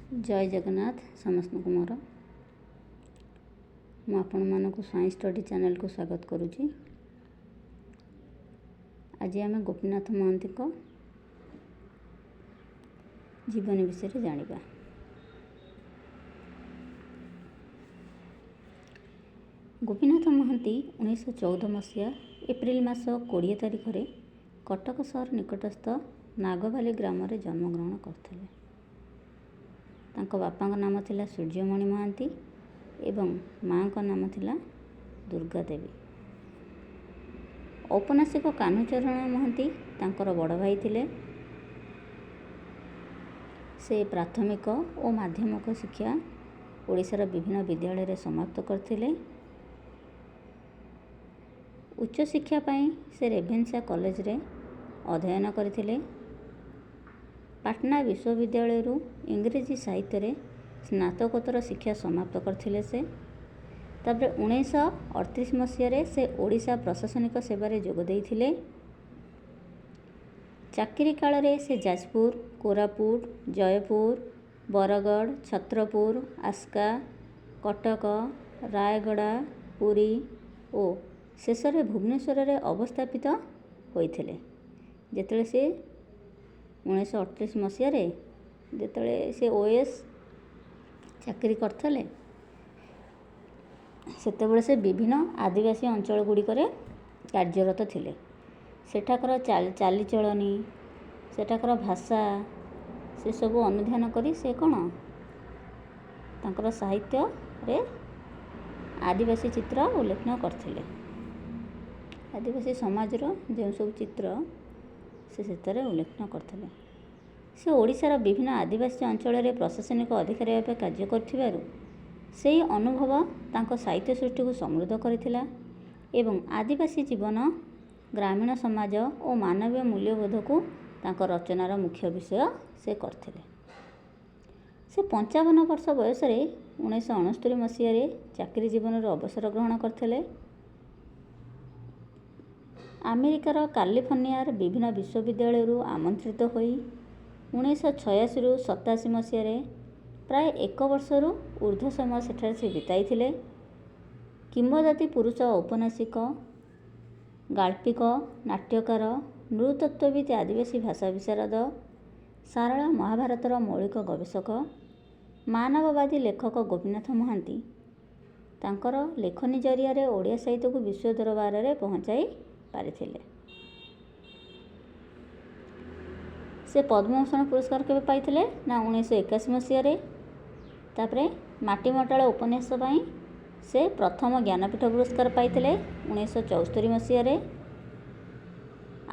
ଜୟ ଜଗନ୍ନାଥ ସମସ୍ତଙ୍କୁ ମୋର। ମୁଁ ଆପଣମାନଙ୍କୁ ସ୍ୱାଇଁ ଷ୍ଟଡ଼ି ଚ୍ୟାନେଲକୁ ସ୍ୱାଗତ କରୁଛି। ଆଜି ଆମେ ଗୋପୀନାଥ ମହାନ୍ତିଙ୍କ ଜୀବନୀ ବିଷୟରେ ଜାଣିବା। ଗୋପୀନାଥ ମହାନ୍ତି 1914 ମସିହା ଏପ୍ରିଲ ମାସ 20 ତାରିଖରେ କଟକ ସହର ନିକଟସ୍ଥ ନାଗବାଲି ଗ୍ରାମରେ ଜନ୍ମଗ୍ରହଣ କରିଥିଲେ। ତାଙ୍କ ବାପାଙ୍କ ନାମ ଥିଲା ସୂର୍ଯ୍ୟମଣି ମହାନ୍ତି ଏବଂ ମାଆଙ୍କ ନାମ ଥିଲା ଦୁର୍ଗା ଦେବୀ। ଔପନ୍ୟାସିକ କାହ୍ନୁଚରଣ ମହାନ୍ତି ତାଙ୍କର ବଡ଼ ଭାଇ ଥିଲେ। ସେ ପ୍ରାଥମିକ ଓ ମାଧ୍ୟମିକ ଶିକ୍ଷା ଓଡ଼ିଶାର ବିଭିନ୍ନ ବିଦ୍ୟାଳୟରେ ସମାପ୍ତ କରିଥିଲେ। ଉଚ୍ଚଶିକ୍ଷା ପାଇଁ ସେ ରେଭେନ୍ସା କଲେଜରେ ଅଧ୍ୟୟନ କରିଥିଲେ। ପାଟନା ବିଶ୍ୱବିଦ୍ୟାଳୟରୁ ଇଂରେଜୀ ସାହିତ୍ୟରେ ସ୍ନାତକୋତ୍ତର ଶିକ୍ଷା ସମାପ୍ତ କରିଥିଲେ ସେ। ତାପରେ 1938 ମସିହାରେ ସେ ଓଡ଼ିଶା ପ୍ରଶାସନିକ ସେବାରେ ଯୋଗ ଦେଇଥିଲେ। ଚାକିରି କାଳରେ ସେ ଯାଜପୁର, କୋରାପୁଟ, ଜୟପୁର, ବରଗଡ଼, ଛତ୍ରପୁର, ଆସ୍କା, କଟକ, ରାୟଗଡ଼ା, ପୁରୀ ଓ ଶେଷରେ ଭୁବନେଶ୍ୱରରେ ଅବସ୍ଥାପିତ ହୋଇଥିଲେ। ଯେତେବେଳେ ସେ 1938 ମସିହାରେ ଯେତେବେଳେ ସେ ଓଏଏସ୍ ଚାକିରି କରିଥିଲେ, ସେତେବେଳେ ସେ ବିଭିନ୍ନ ଆଦିବାସୀ ଅଞ୍ଚଳ ଗୁଡ଼ିକରେ କାର୍ଯ୍ୟରତ ଥିଲେ। ସେଠାକାର ଚାଲିଚଳଣି, ସେଠାକାର ଭାଷା, ସେସବୁ ଅନୁଧ୍ୟାନ କରି ସେ କ'ଣ ତାଙ୍କର ସାହିତ୍ୟରେ ଆଦିବାସୀ ଚିତ୍ର ଉଲ୍ଲେଖନ କରିଥିଲେ। ଆଦିବାସୀ ସମାଜର ଯେଉଁ ସବୁ ଚିତ୍ର ସେ ସେଥିରେ ଉଲ୍ଲେଖନ କରିଥିଲେ। ସେ ଓଡ଼ିଶାର ବିଭିନ୍ନ ଆଦିବାସୀ ଅଞ୍ଚଳରେ ପ୍ରଶାସନିକ ଅଧିକାରୀ ଭାବେ କାର୍ଯ୍ୟ କରିଥିବାରୁ ସେହି ଅନୁଭବ ତାଙ୍କ ସାହିତ୍ୟ ସୃଷ୍ଟିକୁ ସମୃଦ୍ଧ କରିଥିଲା ଏବଂ ଆଦିବାସୀ ଜୀବନ, ଗ୍ରାମୀଣ ସମାଜ ଓ ମାନବୀୟ ମୂଲ୍ୟବୋଧକୁ ତାଙ୍କ ରଚନାର ମୁଖ୍ୟ ବିଷୟ ସେ କରିଥିଲେ। ସେ 55 ବର୍ଷ ବୟସରେ 1969 ମସିହାରେ ଚାକିରି ଜୀବନରୁ ଅବସର ଗ୍ରହଣ କରିଥିଲେ। ଆମେରିକାର କାଲିଫର୍ଣ୍ଣିଆର ବିଭିନ୍ନ ବିଶ୍ୱବିଦ୍ୟାଳୟରୁ ଆମନ୍ତ୍ରିତ ହୋଇ 1986ରୁ 87 ମସିହାରେ ପ୍ରାୟ ଏକ ବର୍ଷରୁ ଉର୍ଦ୍ଧ୍ୱ ସମୟ ସେଠାରେ ସେ ବିତାଇଥିଲେ। କିମ୍ବଦନ୍ତୀ ପୁରୁଷ ଔପନ୍ୟାସିକ, ଗାଳ୍ପିକ, ନାଟ୍ୟକାର, ନୃତତ୍ତ୍ୱବିତ୍, ଆଦିବାସୀ ଭାଷା ବିଶାରଦ, ସାରଳା ମହାଭାରତର ମୌଳିକ ଗବେଷକ, ମାନବବାଦୀ ଲେଖକ ଗୋପୀନାଥ ମହାନ୍ତି ତାଙ୍କର ଲେଖନୀ ଜରିଆରେ ଓଡ଼ିଆ ସାହିତ୍ୟକୁ ବିଶ୍ୱ ଦରବାରରେ ପହଞ୍ଚାଇ ପାରିଥିଲେ। ସେ ପଦ୍ମଭୂଷଣ ପୁରସ୍କାର କେବେ ପାଇଥିଲେ ନା 1981 ମସିହାରେ। ତାପରେ ମାଟି ମଟାଳ ଉପନ୍ୟାସ ପାଇଁ ସେ ପ୍ରଥମ ଜ୍ଞାନପୀଠ ପୁରସ୍କାର ପାଇଥିଲେ 1974 ମସିହାରେ।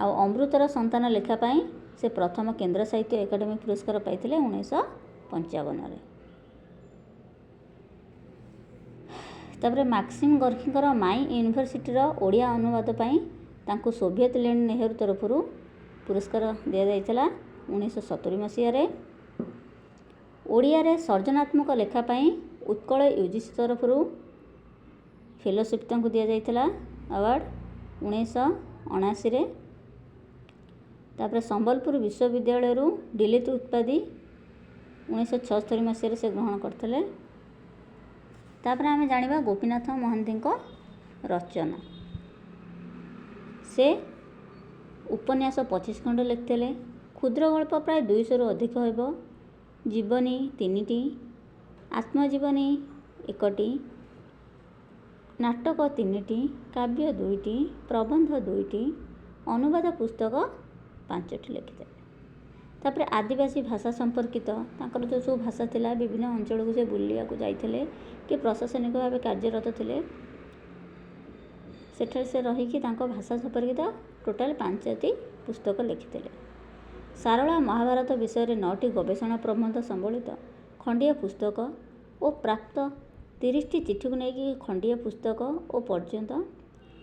ଆଉ ଅମୃତର ସନ୍ତାନ ଲେଖା ପାଇଁ ସେ ପ୍ରଥମ କେନ୍ଦ୍ର ସାହିତ୍ୟ ଏକାଡେମୀ ପୁରସ୍କାର ପାଇଥିଲେ 1955ରେ। ତାପରେ ମାକ୍ସିମ ଗର୍କିଙ୍କର ମାଇ ୟୁନିଭର୍ସିଟିର ଓଡ଼ିଆ ଅନୁବାଦ ପାଇଁ ତାଙ୍କୁ ସୋଭିଏତ ଲେନିନ ନେହେରୁ ତରଫରୁ ପୁରସ୍କାର ଦିଆଯାଇଥିଲା 1970 ମସିହାରେ। ଓଡ଼ିଆରେ ସର୍ଜନାତ୍ମକ ଲେଖା ପାଇଁ ଉତ୍କଳ ୟୁଜିସି ତରଫରୁ ଫେଲୋସିପ୍ ତାଙ୍କୁ ଦିଆଯାଇଥିଲା ଆୱାର୍ଡ଼ 1979ରେ। ତାପରେ ସମ୍ବଲପୁର ବିଶ୍ୱବିଦ୍ୟାଳୟରୁ ଡିଲିଟ୍ ଉପାଧି 1976 ମସିହାରେ ସେ ଗ୍ରହଣ କରିଥିଲେ। ତାପରେ ଆମେ ଜାଣିବା ଗୋପୀନାଥ ମହାନ୍ତିଙ୍କ ରଚନା। ସେ ଉପନ୍ୟାସ 25 ଖଣ୍ଡ ଲେଖିଥିଲେ, କ୍ଷୁଦ୍ର ଗଳ୍ପ ପ୍ରାୟ 200ରୁ ଅଧିକ ହେବ, ଜୀବନୀ 3ଟି, ଆତ୍ମଜୀବନୀ 1ଟି, ନାଟକ 3ଟି, କାବ୍ୟ 2ଟି, ପ୍ରବନ୍ଧ 2ଟି, ଅନୁବାଦ ପୁସ୍ତକ 5ଟି ଲେଖିଥିଲେ। ତାପରେ ଆଦିବାସୀ ଭାଷା ସମ୍ପର୍କିତ ତାଙ୍କର ଯେଉଁ ସବୁ ଭାଷା ଥିଲା, ବିଭିନ୍ନ ଅଞ୍ଚଳକୁ ସେ ବୁଲିବାକୁ ଯାଇଥିଲେ କି ପ୍ରଶାସନିକ ଭାବେ କାର୍ଯ୍ୟରତ ଥିଲେ, ସେଠାରେ ସେ ରହିକି ତାଙ୍କ ଭାଷା ସମ୍ପର୍କିତ ଟୋଟାଲ 5ଟି ପୁସ୍ତକ ଲେଖିଥିଲେ। ସାରଳା ମହାଭାରତ ବିଷୟରେ 9ଟି ଗବେଷଣା ପ୍ରବନ୍ଧ ସମ୍ବଳିତ ଖଣ୍ଡିଏ ପୁସ୍ତକ ଓ ପ୍ରାପ୍ତ 30ଟି ଚିଠିକୁ ନେଇକି ଖଣ୍ଡିଏ ପୁସ୍ତକ ଓ ପର୍ଯ୍ୟନ୍ତ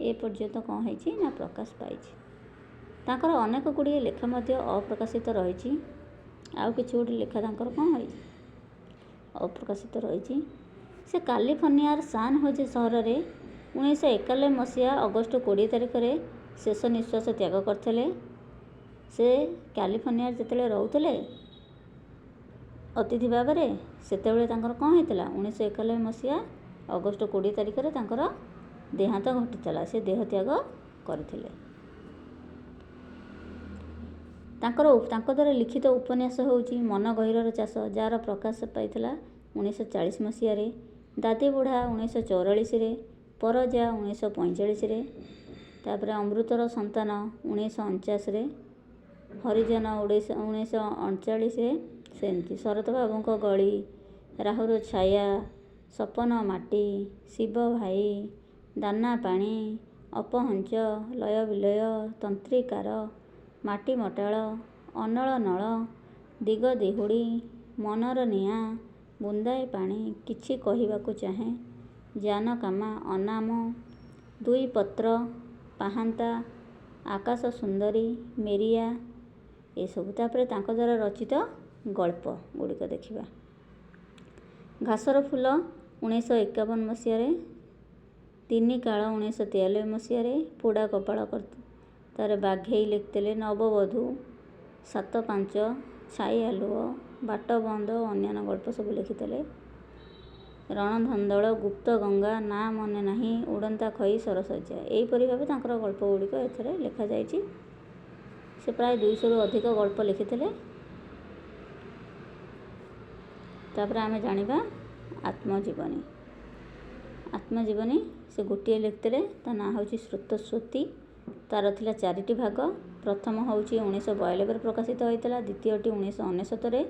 ଏ ପର୍ଯ୍ୟନ୍ତ କ'ଣ ହେଇଛି ନା ପ୍ରକାଶ ପାଇଛି। ତାଙ୍କର ଅନେକ ଗୁଡ଼ିଏ ଲେଖା ମଧ୍ୟ ଅପ୍ରକାଶିତ ରହିଛି। ଆଉ କିଛି ଗୋଟେ ଲେଖା ତାଙ୍କର କ'ଣ ହେଇଛି ଅପ୍ରକାଶିତ ରହିଛି। ସେ କାଲିଫର୍ଣ୍ଣିଆର ସାନ୍ ହୋଜେ ସହରରେ 1991 ମସିହା ଅଗଷ୍ଟ 20 ତାରିଖରେ ଶେଷ ନିଶ୍ୱାସ ତ୍ୟାଗ କରିଥିଲେ। ସେ କାଲିଫର୍ଣ୍ଣିଆରେ ଯେତେବେଳେ ରହୁଥିଲେ ଅତିଥି ଭାବରେ। ସେତେବେଳେ ତାଙ୍କର କ'ଣ ହେଇଥିଲା? 1991 ମସିହା ଅଗଷ୍ଟ 20 ତାରିଖରେ ତାଙ୍କର ଦେହାନ୍ତ ଘଟିଥିଲା, ସେ ଦେହତ୍ୟାଗ କରିଥିଲେ। ତାଙ୍କ ଦ୍ୱାରା ଲିଖିତ ଉପନ୍ୟାସ ହେଉଛି ମନ ଗହୀରର ଚାଷ, ଯାହାର ପ୍ରକାଶ ପାଇଥିଲା 1940 ମସିହାରେ, ଦାଦି ବୁଢ଼ା 1944ରେ, ପରଜା 1945ରେ, ତାପରେ ଅମୃତର ସନ୍ତାନ 1949ରେ, ହରିଜନ 1939ରେ, ସେମିତି ଶରତ ବାବୁଙ୍କ ଗଳି, ରାହୁର ଛାୟା, ସପନ ମାଟି, ଶିବ ଭାଇ, ଦାନା ପାଣି, ଅପହଞ୍ଚ, ଲୟ ବିଲୟ, ତନ୍ତ୍ରୀକାର, ମାଟି ମଟାଳ, ଅନଳ ନଳ, ଦିଗ ଦିହୁଡ଼ି, ମନର ନିଆଁ, ବୁନ୍ଦାଏ ପାଣି, କିଛି କହିବାକୁ ଚାହେଁ, ଜାନକାମା, ଅନାମ, ଦୁଇ ପତ୍ର, ପାହାନ୍ତା, ଆକାଶ ସୁନ୍ଦରୀ, ମେରିଆ, ଏସବୁ। ତାପରେ ତାଙ୍କ ଦ୍ୱାରା ରଚିତ ଗଳ୍ପ ଗୁଡ଼ିକ ଦେଖିବା। ଘାସର ଫୁଲ 1951 ମସିହାରେ, ତିନି କାଳ 1993 ମସିହାରେ, ପୋଡ଼ା କପାଳ, ତାପରେ ବାଘେଇ ଲେଖିଥିଲେ, ନବବଧୂ, ସାତ ପାଞ୍ଚ, ଛାଇ ଆଲୁଅ, ବାଟ ବନ୍ଦ ଓ ଅନ୍ୟାନ୍ୟ ଗଳ୍ପ ସବୁ ଲେଖିଥିଲେ। ରଣଧନ୍ଦଳ, ଗୁପ୍ତ ଗଙ୍ଗା, ନା ମନେ ନାହିଁ, ଉଡ଼ନ୍ତା ଖଇ, ସରସଜ୍ଜା, ଏହିପରି ଭାବେ ତାଙ୍କର ଗଳ୍ପ ଗୁଡ଼ିକ ଏଥିରେ ଲେଖାଯାଇଛି। ସେ ପ୍ରାୟ 200ରୁ ଅଧିକ ଗଳ୍ପ ଲେଖିଥିଲେ। ତାପରେ ଆମେ ଜାଣିବା ଆତ୍ମଜୀବନୀ। ଆତ୍ମଜୀବନୀ ସେ ଗୋଟିଏ ଲେଖିଥିଲେ, ତା ନାଁ ହେଉଛି ସ୍ରୋତସ୍ୱତୀ। ତା'ର ଥିଲା ଚାରିଟି ଭାଗ। ପ୍ରଥମ ହେଉଛି 1992ରେ ପ୍ରକାଶିତ ହୋଇଥିଲା, ଦ୍ୱିତୀୟଟି 1999ରେ,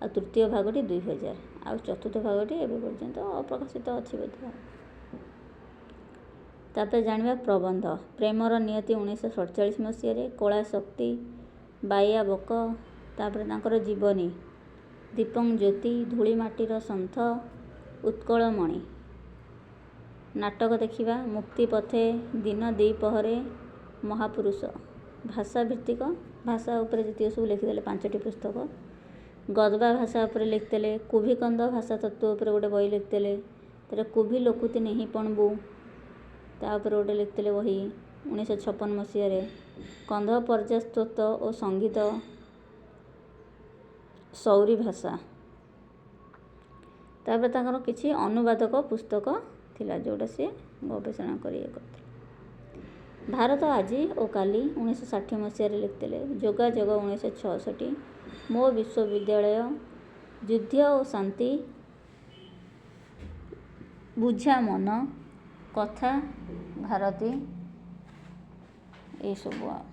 ଆଉ ତୃତୀୟ ଭାଗଟି 2000, ଆଉ ଚତୁର୍ଥ ଭାଗଟି ଏବେ ପର୍ଯ୍ୟନ୍ତ ଅପ୍ରକାଶିତ ଅଛି ବୋଧେ। ତାପରେ ଜାଣିବା ପ୍ରବନ୍ଧ। ପ୍ରେମର ନିୟତି 1947 ମସିହାରେ, କଳା ଶକ୍ତି, ବାୟା ବକ। ତାପରେ ତାଙ୍କର ଜୀବନୀ ଦୀପଂ ଜ୍ୟୋତି, ଧୂଳି ମାଟିର ସନ୍ଥ, ଉତ୍କଳମଣି। ନାଟକ ଦେଖିବା ମୁକ୍ତି ପଥେ, ଦିନ ଦ୍ୱିପହରେ, ମହାପୁରୁଷ। ଭାଷା ଭିତ୍ତିକ, ଭାଷା ଉପରେ ଯେତିକି ସବୁ ଲେଖିଦେଲେ 5ଟି ପୁସ୍ତକ। ଗଦବା ଭାଷା ଉପରେ ଲେଖିଥିଲେ, କୁଭିକନ୍ଦ ଭାଷା ତତ୍ତ୍ୱ ଉପରେ ଗୋଟେ ବହି ଲେଖିଥିଲେ। ତାପରେ କୁଭି ଲୋକୁତି ନେହି ପଣବୁ, ତା ଉପରେ ଗୋଟେ ଲେଖିଥିଲେ ବହି 1956 ମସିହାରେ। କନ୍ଧ ପର୍ଯ୍ୟାସ୍ତୋତ ଓ ସଙ୍ଗୀତ, ସୌରୀ ଭାଷା। ତାପରେ ତାଙ୍କର କିଛି ଅନୁବାଦକ ପୁସ୍ତକ ଥିଲା, ଯେଉଁଟା ସିଏ ଗବେଷଣା କରି ଇଏ କରିଥିଲେ। ଭାରତ ଆଜି ଓ କାଲି 1960 ମସିହାରେ ଲେଖିଥିଲେ। ଯୋଗାଯୋଗ 1966, ମୋ ବିଶ୍ୱବିଦ୍ୟାଳୟ, ଯୁଦ୍ଧ ଓ ଶାନ୍ତି, ବୁଝା ମନ, କଥା ଭାରତୀ, ଏଇସବୁ। ଆଉ